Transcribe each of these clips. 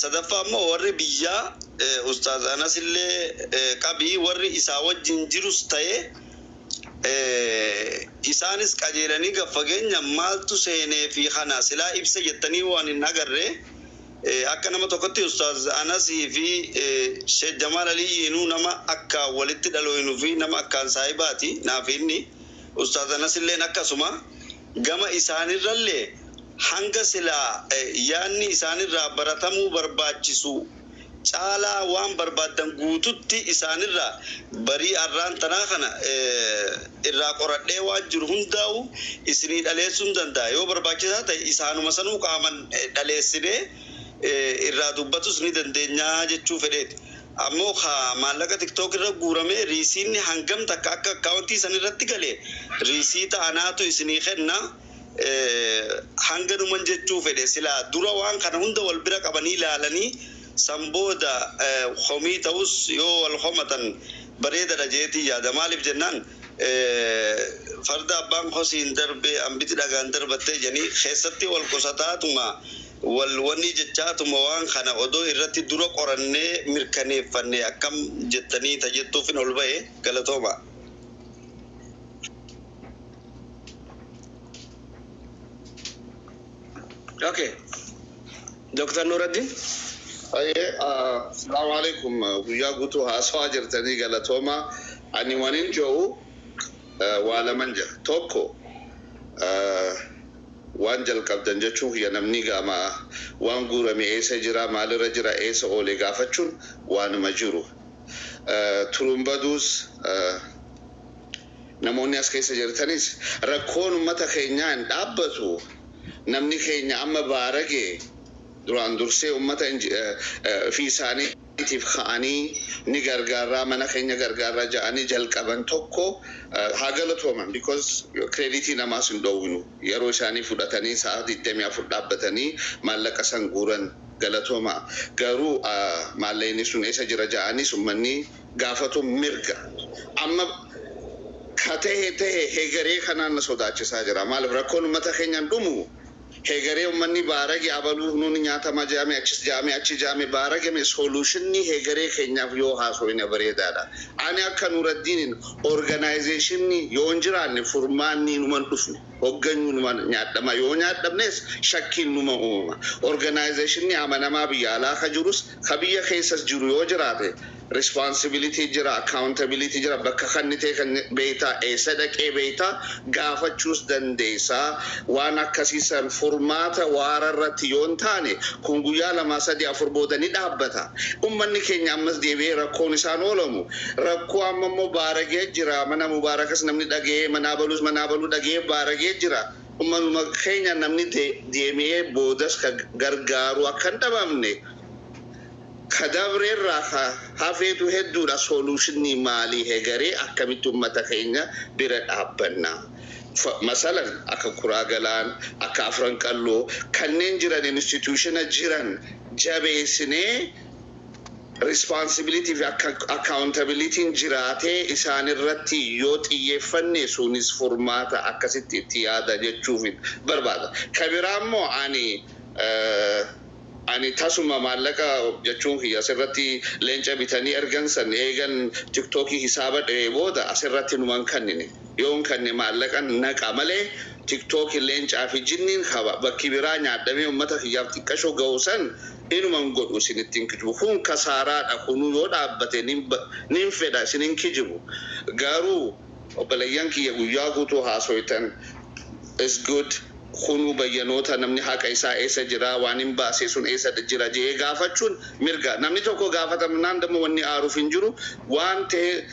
Sadaffaa immoo warri biyyaa Ustaaz Anas illee qabii warri isaa wajjin jirus ta'ee isaanis qajeelanii gaffageenya maaltu seenee fi kana silaa ibsa jettanii waan hin agarre akka nama tokkotti Ustaaz Anasii fi Sheekh Jamaal Aliyyiinuu nama akka walitti dhalooyinuu fi nama akkaan saahibaati naaf inni Ustaaz Anas illeen akkasuma gama isaanirrallee hanga silaa yaanni isaanirraa baratamuu barbaachisu caalaa waan barbaaddan guututti isaanirraa barii arraan tanaa kana irraa qoradhee waan jiru hundaa'u isinii dhaleessuu hin danda'a. Yoo barbaachisaa ta'e isaanuma sanuu qaaman dhaleessinee irraa dubbatus ni dandeenyaa jechuu fedheeti. Ammoo ka maallaqa TikTok irra guuramee riisiinni hangam takka akka akkaawuntii san irratti galee riisiita anaatu isinii kenna. Hanga numan jechuu fedhe silaa dura waan kana hunda wal bira qabanii ilaalanii san booda komii ta'us yoo wal komatan bareedadha jeetii yaada. Maaliif jennaan farda abbaan kosiin darbee hambiti dhagaan darbattee jedhanii keessatti wal qosataatuma wal wanni jechaatuma waan kana odoo irratti dura qorannee mirkaneeffanne akkam jettanii tajettuufin ol ba'e galatooma. Okay. Dr. Nuruddin. Ayyee, salaamu alaikum. Guyyaa guutuu haasawaa jirtanii galatooma. Ani wanin jiru waa laman jira. Tokko waan jalqabdan jechuun kiyya namni gaama waan guurame eessa jira, maalirra jira, eessa oole gaafachuun waanuma jiru. Turuun baduus namoonni as keessa jirtanis rakkoon uummata keenyaa hin dhaabbatu. Namni keenya amma baaragee duraan dursee uummata fi isaaniitiif ka'anii ni gargaarraa mana keenya gargaarraa ja'anii jalqaban tokko haa galatooman, because credit namaas hin dhoowwinu. Yeroo isaanii fudhatanii sa'a 24 dhaabbatanii maallaqa san guuran, galatooma. Garuu maallaqni sun eessa jira ja'anis uummanni gaafatu mirga. Amma ka tahe tahe hegaree kanaan na sodaachisaa jira. Maaliif rakkoon uummata keenyaan dhumu? Hegaree uummanni baarage abaluu nuuni nyaatama jaame achis jaame achi jaame baaragame solutionni hegaree keenyaaf yoo haasofne bareedaadha. Ani akka Nuraddiinin organizationni yoo hin jiraanne furmaanni numan dhufne hogganyuu numa nyaadhama, yoo nyaadhamnes shakkiin numa uumama. Organizationni amanamaa biyya alaa ka jirus ka biyya keessas jiru yoo jiraate responsibility jira, accountability jira, bakka kannitee kan beeytaa, eessa dhaqee beeytaa, gaafachuus dandeessaa. Waan akkasiisan furmaata waara irratti yoo hin taane kun guyyaa 2, 3, 4 booda ni dhaabbata. Ummanni keenya ammas deebi'ee rakkoon isaan oolamu. Rakkoo amma immoo baaragee jira. Mana mubaarakas namni dhaga'ee manaa baluus manaa baluu dhaga'ee baaragee jira. Ummanuma keenya namni deemee boodas ka gargaaru akka hin dhabamne ka dabreerraa ka hafeetu hedduudha. Solutionni maalii? Hegaree akkamitti ummata keenya bira dhaabbanna? Masalan akka Kuraa Galaan, akka Afran Qalloo kanneen jiran institutiona jiran jabeessinee responsibility fi accountabilityn jiraatee isaan irratti yoo xiyyeeffanne sunis furmaata akkasitti itti yaada jechuuf barbaada. Ka biraa immoo ani tasuma maallaqa jechuun kiyya asirratti leenca bitanii ergan san eegan TikTokii hisaaba dha'ee booda asirratti numan kannine. Yoon kanne maallaqa naqa malee TikTokii leencaa fi jinniin qaba. Bakki biraa nyaadhamee uummata kiyyaaf xiqqashoo ga'u san inuman godhu isinittiin kijibu. Kun kasaaraadha. Kunuu yoo dhaabbate nin fedha, isinin kijibu. Garuu obboleeyyan kiyya guyyaa guutuu haasoytan is good. Kunuu bayyanoota namni haqa isaa eessa jira, waan hin baasee sun eessa jira jedhee gaafachuun mirga. Namni tokko gaafatamnaan dammoo wanni aaruuf hin jiru, waan ta'e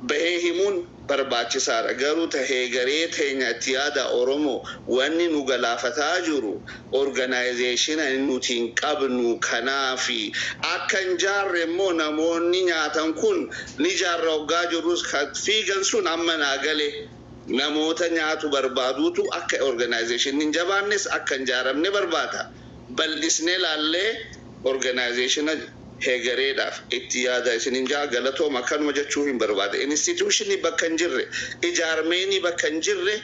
bahee himuun barbaachisaadha. Garuu tahee garee teenya itti yaada Oromoo wanni nu galaafataa jiru organizationa nuti hin qabnu. Kanaafi akka hin jaarre immoo namoonni nyaatan kun ni jaarra hoggaa jirrus kan fiigan sun amma naa gale. Namoota nyaatu barbaaduutu akka organization hin jabaannes akka hin jaaramne barbaada. Bal'isnee laallee organizationa hegareedhaaf itti yaada isinin jaa, galatooma, akkanuma jechuu hin barbaade. Institutionii bakka hin jirre, ijaarmeenii bakka hin jirre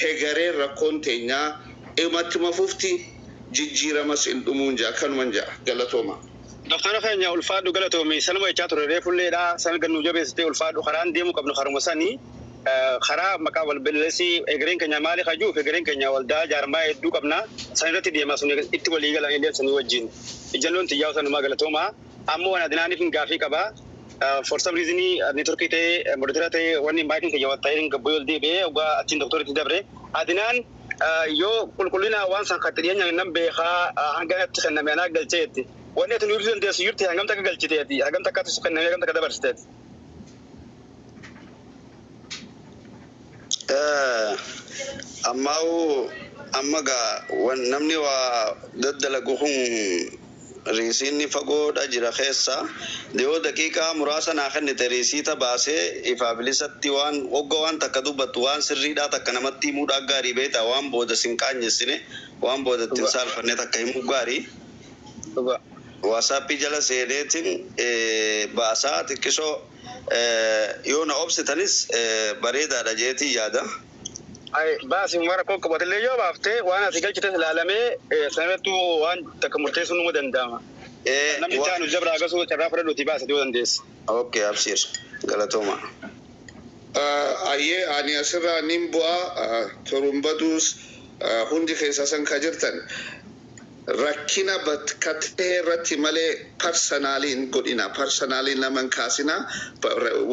hegareen rakkoon teenyaa imattuma fufti. Jijjiiramas hin dhumuun ja'a, kanuman ja'a. Galatooma. Doktora keenya, ulfaadhu, galatoomi. Sanuma jechaa ture reefulleedha. San gannuu jabeessitee, ulfaadhu. Karaan deemuu qabnu karuma sanii, karaa maqaa wal balleessii egereen keenya maali kajuuf, egereen keenya waldaa jaarmaa hedduu qabna. San irratti deemaa sun itti walii galan illee sanii wajjin. Ijalloon xiyyaa sanumaa, galatoomaa. Ammoo waan adinaaniif hin gaafii qaba. For some reason networkii ta'ee, moderator ta'ee, wanni maayikiin keenya waan ta'ee gabboo ol deebi'ee ogaa achiin doktoritti dabre. Adinaan yoo qulqullina waan san katti dhiyeenya nan beekaa hanga natti kenname anaa galcheetti. Wanni ati nu ibsuu dandeessu jirti, hangam takka galchiteeti, hangam takkatti kenname, hangam takka dabarsiteeti? Ammaa'u amma gaa namni waa daddalagu kun riisiinni fagoodha jira keessa yoo daqiiqaa muraasa naa kennite, riisiita baasee ifaa bilisatti waan wagga waan takka dubbattu, waan sirriidhaa takka namatti himuudhaa gaarii beektaa, waan booda sin qaanyessine, waan booda ittiin saalfanne takka himuu gaarii. WhatsAppii jala seeneetiin baasaa xiqqisoo yoo na obsitanis bareedaadha jeetii yaada. Ay, baasi, mara koo qabatillee yoo baaftee waan asii galchites ilaalamee sanarrattuu waan takka murteessuun numa danda'ama. Namni taanu jabraa agasuu carraa fudhadhuuti baasa yoo dandeesse. Okay, abshir, galatooma. Ayyee, ani asirraa nin bu'a. Turumbaduus hundi keessa san ka jirtan rakkina bakka ta'e irratti malee personally hin godhina, personally nama hin kaasina.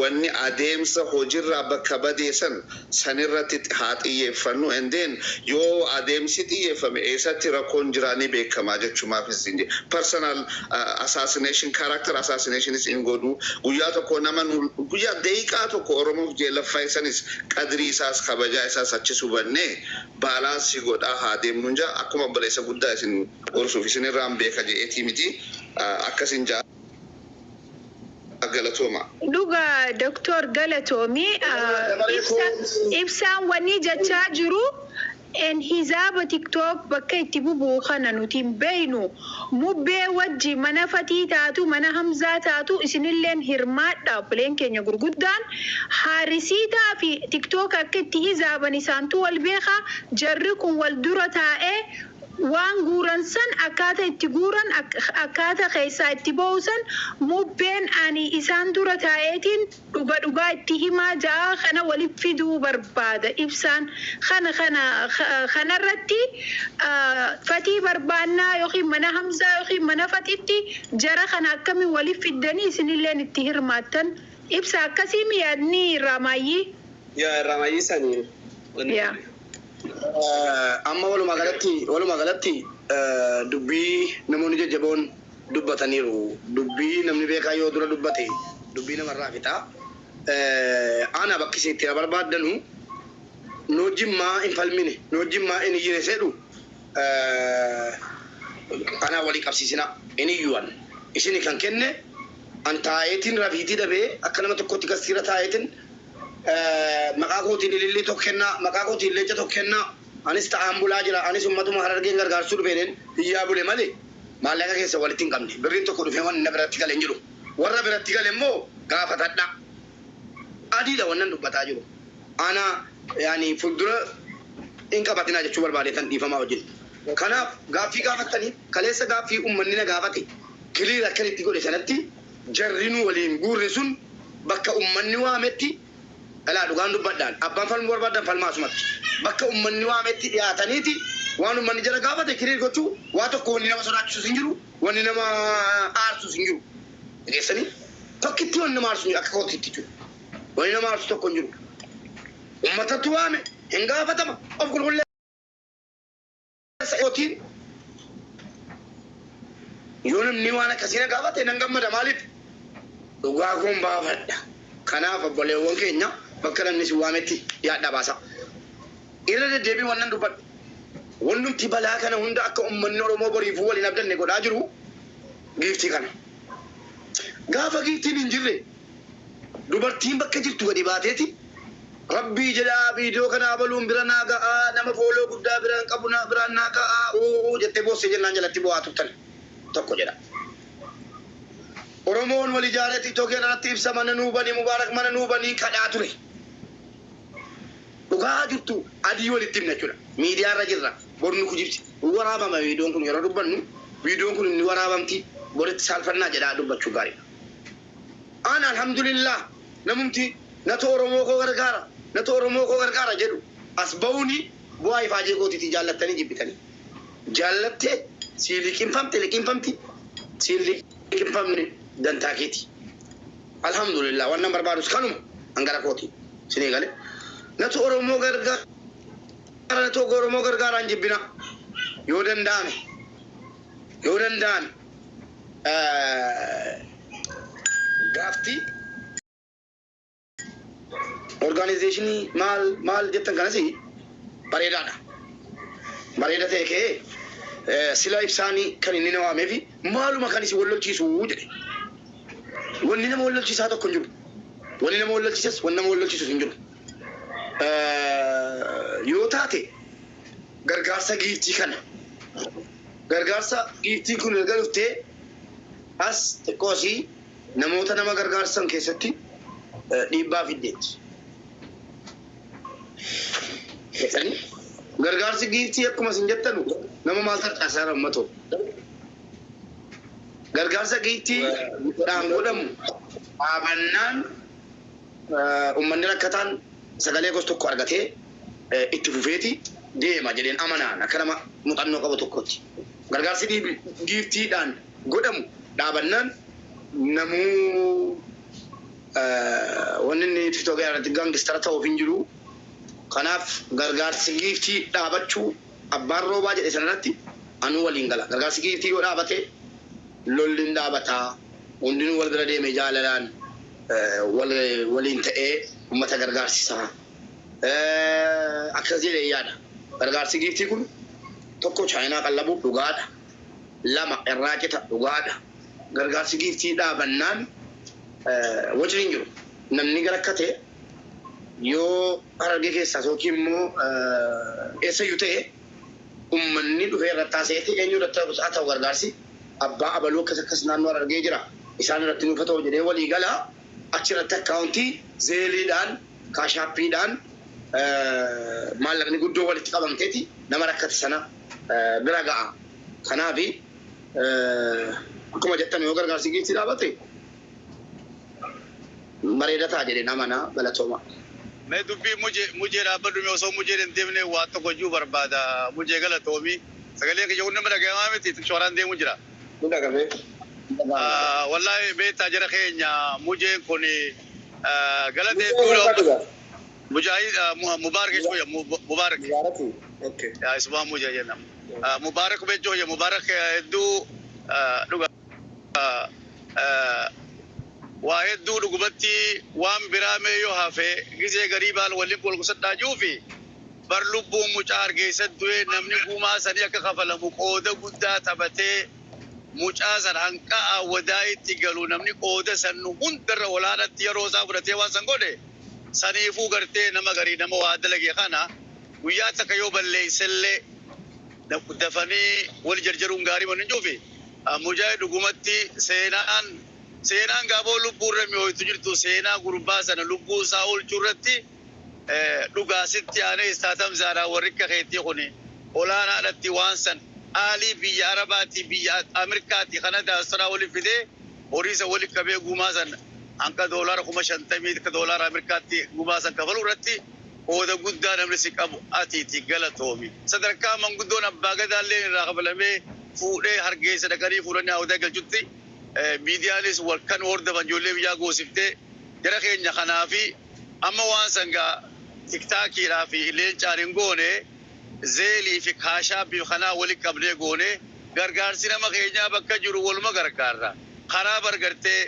Wanni adeemsa hojiirraa bakka badeessan sanirratti haa xiyyeeffannu. And then yoo adeemsi xiyyeeffame eessatti rakkoon jiraa ni beekamaa jechumaaf isin jedhe. Personal assassination, character assassinationis hin godhu. Guyyaa tokko nama guyyaa daqiiqaa tokko Oromoof jeelaffaayisanis qadrii isaas kabajaa isaas achi hubannee balance godhaa haa deemnu jaa. Akkuma obboleessa guddaa isin gorsuuf isinirraan beeka je'eetii miti, akkasin jaa, galatooma. Dhuga Doktor, galatoomii. Ibsaan wanni jechaa jiru en hizaaba TikTok bakka itti bubu'u kana nuti hin beeynu. Mubbee wajji mana fatii taatu, mana hamzaa taatu, isinilleen hirmaadha. Obboleen keenya gurguddaan haarisiitaa fi TikTok akka itti hizaaban isaantu wal beeka. Jarri kun wal dura taa'ee waan guuran san, akkaata itti guuran, akkaata keessaa itti ba'u san, mubbeen ani isaan dura taa'eetiin dhuga dhugaa itti himaa ja'a. Kana waliif fiduu barbaada ibsaan. Kana kanarratti fatii barbaannaa yookiin mana hamzaa yookiin mana fatitti jara kana akkamiin waliif fiddanii isinilleen itti hirmaattan ibsa akkasii yaadni raamaayyii. Yaa, raamaayyii sanii. Yaa. Amma walumaa galatti dubbii namoonni jajjaboon dubbataniiru. Dubbii namni beekaa yoo dura dubbate dubbii namarraa fixa. Ana bakki isin itti barbaaddanu nu wajjin maa hin falmine, nu wajjin maa hin iyyine sedhu ana walii qabsiisina hin iyyuwan. Isin kan kenne an taa'eetiin rafiitii dhabee akka nama tokkotti gastiira taa'eetiin maqaa kootiin ilillii tokko kennaa, maqaa kootiin leenca tokko kennaa, anis ta'aan bulaa jira, anis ummatuma Harargeen gargaarsuu dhufeeneen iyyaa bule malee maallaqa keessa walitti hin qabne. Birriin tokko dhufee waan na biratti gale hin jiru. Warra biratti gale immoo gaafatadha. Adiidha wannan dubbataa jiru. Ana yaani fuuldura hin qabatinaa jechuu barbaadeetan, dhiifamaa wajjin. Kanaaf gaaffii gaafattanii kaleessa gaaffii uummanni na gaafate clear akkan itti godhe sanatti jarrinuu waliin guurre sun bakka uummanni waametti dhalaa dhugaan dubbadhaan abbaan falmuu barbaadan falmaa asumatti bakka uummanni waametti dhiyaataniiti waan uummanni jala gaafate clear gochuu. Waa tokko wanni nama sodaachisus hin jiru, wanni nama aarsus hin jiru. Dhageessanii, tokkitti wanni nama aarsu hin jiru, akka kootiitti jechuudha. Wanni nama aarsu tokko hin jiru. Uummatatu waame, hin gaafatama, of qulqulleessa kootiin. Yoo namni waan akkasii na gaafate nan gammada, maaliif dhugaa koon baafadha. Kanaaf obboleewwan keenya, bakka namni si waametti dhiyaadhaa baasa. Irra deddeebii wannan dubbadhu. Wannumti balaa kana hunda akka uummanni Oromoo boriifuu waliin abdanne godhaa jiru giiftii kana. Gaafa giiftiin hin jirre dubartiin bakka jirtu gadi baateeti rabbii jedhaa viidiyoo kana abaluun bira naa ga'aa, nama follow guddaa biraan qabu naa biraan naa ga'aa uu jettee boossee jennaan jalatti bu'aa turtan tokko jedha. Oromoon wal ijaaree TikTokii irratti ibsa mana nuu banii, Mubaarak mana nuu banii kadhaa ture. Dhugaa jirtu adii walitti himna jechuudha. Miidiyaa irra jirra. Bornu kujibsi waraabama viidiyoon kun yeroo dubbannu viidiyoon kun ni waraabamti boritti saalfannaa jedhaa dubbachuu gaariidha. An alhamdulillah namumti natu Oromoo koo gargaara natu Oromoo koo gargaara jedhu as ba'uuni bu'aa ifaajee gootiitii jaallattanii jibbitanii. Jaallattee sii liqinfamte liqinfamti sii liqinfamne dantaa keeti. Alhamdulillah waan nan barbaadus kanuma hangara kooti sinii gale. Natu Oromoo gargaara natu Oromoo gargaaraan jibbina yoo danda'ame yoo danda'ame gaaftii organizeeshinii maal maal jettan kanas bareedaadha. Bareeda ta'e ka'ee sila ibsaanii kan inni na waameefi maaluma kan isin wallolchiisu jedhe. Wanni nama wallolchiisaa tokko hin jiru. Wanni nama wallolchiisas wanni nama wallolchiisus hin jiru. Yoo taate gargaarsa giiftii kana gargaarsa giiftiin kun erga dhuftee as xiqqoosii namoota nama gargaarsan keessatti dhiibbaa fiddeetti. Gargaarsi giiftii akkuma isin jettanu nama maal tarcaasaa rammatoo. Gargaarsa giiftii dhaan godhamu dhaabannaan uummanni rakkataan sagalee gosa tokko argatee itti fufeeti deema jedheen amanaan akka nama muuxannoo qabu tokkotti. Gargaarsi giiftiidhaan godhamu dhaabannaan namuu wanni inni Itoophiyaa irratti gaangistara ta'uuf hin jiru. Kanaaf gargaarsi giiftii dhaabachuu abbaan roobaa jedhe sanarratti anuu waliin gala. Gargaarsi giiftii yoo dhaabate lolli hin dhaabataa. Hundinuu wal bira deeme jaalalaan waliin ta'ee uummata gargaarsisaa. Akkas jedhee yaada. Gargaarsi giiftii kun tokko Chaayinaa qallabu dhugaadha. Lama irraa cita dhugaadha. Gargaarsi giiftii dhaabannaan wacni hin jiru. Namni gara akka ta'e yoo Harargee keessaa yookiin immoo eessayyuu ta'e uummanni dhufee irratti haasa'eeti eenyu irratti haa ta'u gargaarsi abbaa abaluu akkas akkas naannoo Harargee jira. Isaan irratti nuuf ta'u jedhee walii galaa achirratti akkaawuntii zeeliidhaan kaashaappiidhaan maallaqni guddoo walitti qabamteeti nama rakkate sana bira ga'a. Kanaafi akkuma jettan yoo gargaarsi giiftii dhaabate bareeda ta'a jedhee namana galatooma. Mee dubbii mujee dhaabbadhu mee osoo mujee hin deemne waa tokko juu barbaada mujee galatoomi. Sagaleen kiyya kun nama dhagahamaa miti shooraan deemu jira. Ni dhagahame. Wallahi beektaa jara keenya mujeen kun galatee duudha. Mujaahid Mubarak jechuudha Mubarak. Okay. Yaa isuma mujee jenna. Mubarak jechuudha Mubarak hedduu dhuga. Waa hedduu dhugumatti waan biraa mee yoo hafe gisee gariibaan waliin qolqusadhaa jiruufi bar lubbuun mucaa hargeessa du'ee namni gumaa sanii akka kafalamu qooda guddaa taphatee mucaa san hanqa wadaa itti galu namni qooda san hundarra olaanaatti yeroo isaa fudhatee waan san godhe saniifuu gartee nama garii nama waa dalage kana guyyaa takka yoo balleessellee dafanii wal jarjaruun gaarii waan hin jiruufi mucaa dhugumatti seenaan gaaboo lubbuu irra mi'ooytu jirtu seenaa gurbaa sana lubbuu isaa oolchuu irratti dhugaasitti aanee istaatamzaadhaa warri akka keetii kuni olaanaadhatti waan san aalii biyya Arabaatii biyya Ameerikaatii kana daasaraa waliin fidee horii isa waliin qabee gumaa san hanqa doolaara 50,000 akka doolaara Ameerikaatti gumaa san kafaluu irratti qooda guddaa namni si qabu atiiti galatoomi. Sadarkaa manguddoon abbaa gadaallee irraa kafalamee fuudhee hargeessa dhaqanii fuudhanii hawwataa galchutti miidiyaanis wal kan hordofan ijoollee biyyaa goosiftee jara keenya kanaafi amma waan sangaa tiktaakiidhaa fi leencaan hin goone zeelii fi kaashaapii kanaa waliin qabnee goone gargaarsi nama keenyaa bakka jiru waluma gargaarra. Karaa bargartee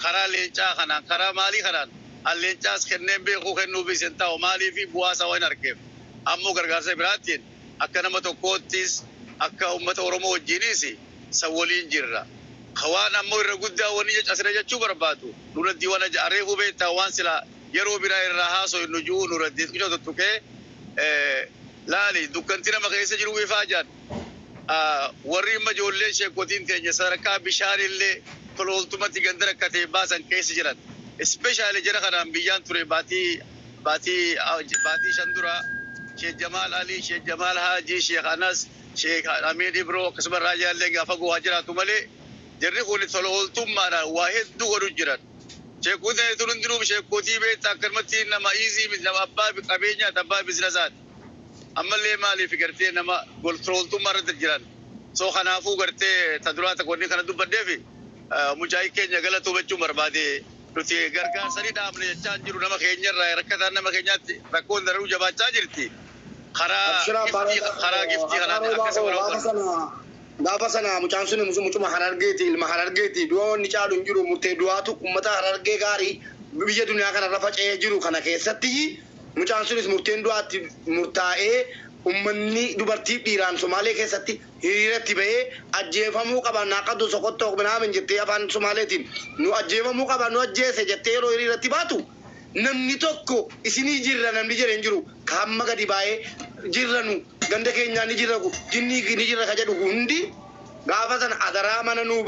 karaa leencaa kanaan karaa maalii kanaan an leencaas kenneen beekuu kennuufis hin ta'u maalii fi bu'aa isaa waan argeef. Ammoo gargaarsa biraatiin akka nama tokkoottis akka uummata Oromoo wajjinis san waliin jirra. Waan ammoo irra guddaa wanni asirra jechuu barbaadu nuraddi waan areefuu beektaa waan sila yeroo biraa irraa haasoo nu jiru nuraddi xiqqoo tuttuqee laali dukkanti nama keessa jiru ifaa jaan warri imma ijoolleen sheekotiin teenya sadarkaa bishaanillee tolooltumatti ganda rakkatee baasan keessa jiran. Ispeeshaali jara kanaan biyyaan ture baatii 5 dura Sheekh Jamaal Alii, Sheekh Jamaal Haajii, Sheekh Anas, Sheekh Amiin Ibroo akkasuma Raajaallee gaafa gowaa jiraatu malee jarri kun tola ooltummaadhaan waa hedduu godhu jiran. Sheekootiin tun hundinuu sheekootii beektaa akkanumatti nama iizii nama abbaa qabeenyaati abbaa biizinasaati. Ammallee maaliif gartee nama tola ooltummaa irratti jiran. So kanaafuu gartee ta duraa takka wanni kana dubbaddeefi mucaa keenya galatu jechuun barbaade nuti gargaarsanii dhaabne jechaa jiru nama keenyarraa rakkataan nama keenyaatti rakkoon dararuu jabaachaa jirti. Karaa giftii karaa giftii kanaan akkasuma Gaafa sana gaafa sana mucaan sun mucuma Harargeeti, ilma Harargeeti. Du'a wanni caalu hin jiru, murtee du'aatu uummata Harargee gaarii biyya duniyaa kana irra faca'ee jiru kana keessatti mucaan sunis murteen du'aatti murtaa'ee ummanni dubartii dhiiraan Somaalee keessatti hiriiratti bahee ajjeefamuu qaba naaqaddu soqottoo minaamin jettee afaan Somaaleetiin nu ajjeefamuu qaba nu ajjeese jettee yeroo hiriiratti baatu namni tokko isinii jirra namni jedhe hin jiru. Kaamma gadi baay'ee jirra nu ganda keenyaa ni jirra jinnii ni jirra ka jedhu hundi gaafa sana adaraa mana nuu.